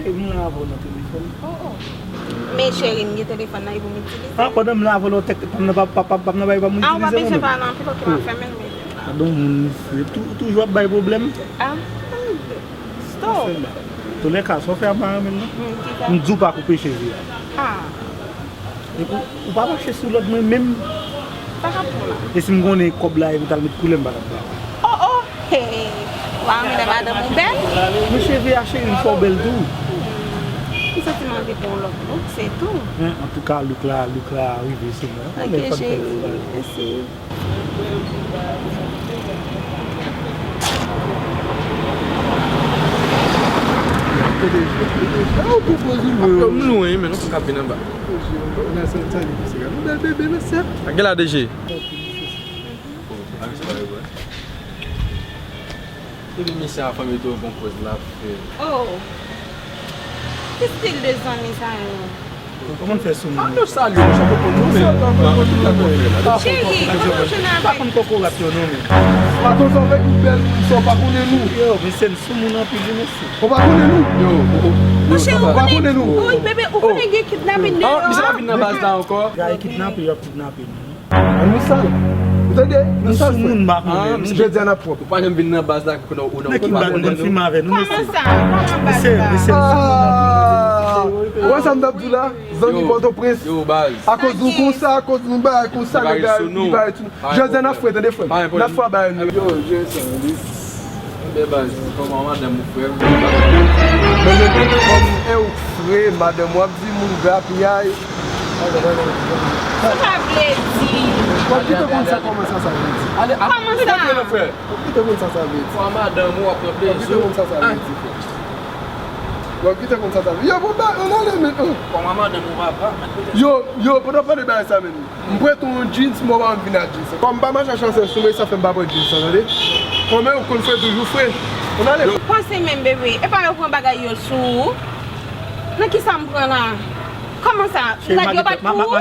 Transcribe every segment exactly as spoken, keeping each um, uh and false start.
E m la avè w nan telefòn. Oh, oh. Men cheri, m gen telefòn nan, e pou m itilize. Ah, pandan m la avè w, tèk pa m nan pa pa pa m nan bay pa m itilize. Ah, ou pa bezwen pale anpil, ok, m ap fèmen l, men. Gadon moun, misye tou- toujou ap bay pwoblèm. Ah, stop. Toulèka, sa w fè a m pa renmen l non. M di w pa koupe cheve a. Ah. Epi ou pa mache sou lòd mwen menm. Sa k ap pran la? E si m konnen kòb la e pou t al met koulè m pa t ap ba ou. Oh, oh! Hey! Ou pa renmen lè madanm ou bèl? Men cheve a cheri m fè w bèl tou. M santi m anvi pran yon lòt look, se tou. Men antouka look la, look la rive sou mwen. Yon lè fò n fè l. Ok cheri, mèsi. Yo, m lwen, men nou fòk ap vin anba. Bèl bebe, mesye. Ak gèla deje. Epi mesye a fanmi tou bon poz la fè. Oh. Ki stil de zanmi sa yo? Kòman fè sou moun? Yo salye nou, sa konprann nou men. Cheri, kòman w jwenn avèk? Pa konn kokorat yo non men. Atann sa fè nou bèl moun sa w pa konnen nou. Yo, men se sou moun anpil wi mesye. Ou pa konnen nou? Yo, yo, yo. Monchè, ou pa konnen nou. Wi bebe, ou konnen gen kidnapin deyo a? Misye pa vin nan baz la ankò. Gay kidnape, y ap kidnape nou. An nou sal. Ou tande? Nou sal frè. Moun pa konnen. Jodi a n ap pwòp. Ou pa janm vin nan baz la konnen ou nan kote pa konnen nou. Kòman sa? Kòman baz la? Mesye, mesye. Ou wè sa m t ap di w la? Zanmi Pòtoprens. Yo baz. Akoz nou konsa, akoz nou bagay konsa, nèg la li bay tou. Jodi a n ap frè, tande frè m. N ap fwa bagay nou. Yo, Jason, li. Bèl baz, kòman madanm ou frè m? Kòm e ou k fre, madanm w ap di moun grapyay. Sa pa vle di. W ap kite konn sa kòman sa sa vle di. Ale, ale, kòman sa? W ap kite konn sa sa vle di. Kòman madanm ou ap pran plezi. W ap kite konn sa sa vle di frè. W ap kite konn sa sa vle di. Yo, bon, ba, ann ale men. Kòman madanm ou papa? Yo, yo, pandan w pale bagay sa menm. M prete w yon jeans, mwen pa vin ak jeans. Kòm m pa mache ak chansèl sou mwen, sa fè m pa pran jeans lan, tande? Kòm e ou k konn fre toujou fre. Ann ale. Ou panse menm bebe, e pa yo pran bagay yo sou ou? Nan kisa m pran la? Kòman sa? Nèg yo bat pou ou?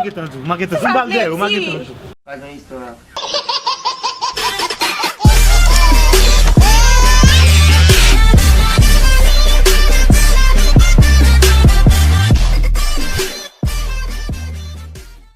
Se pa vle di. Pa gen istwa.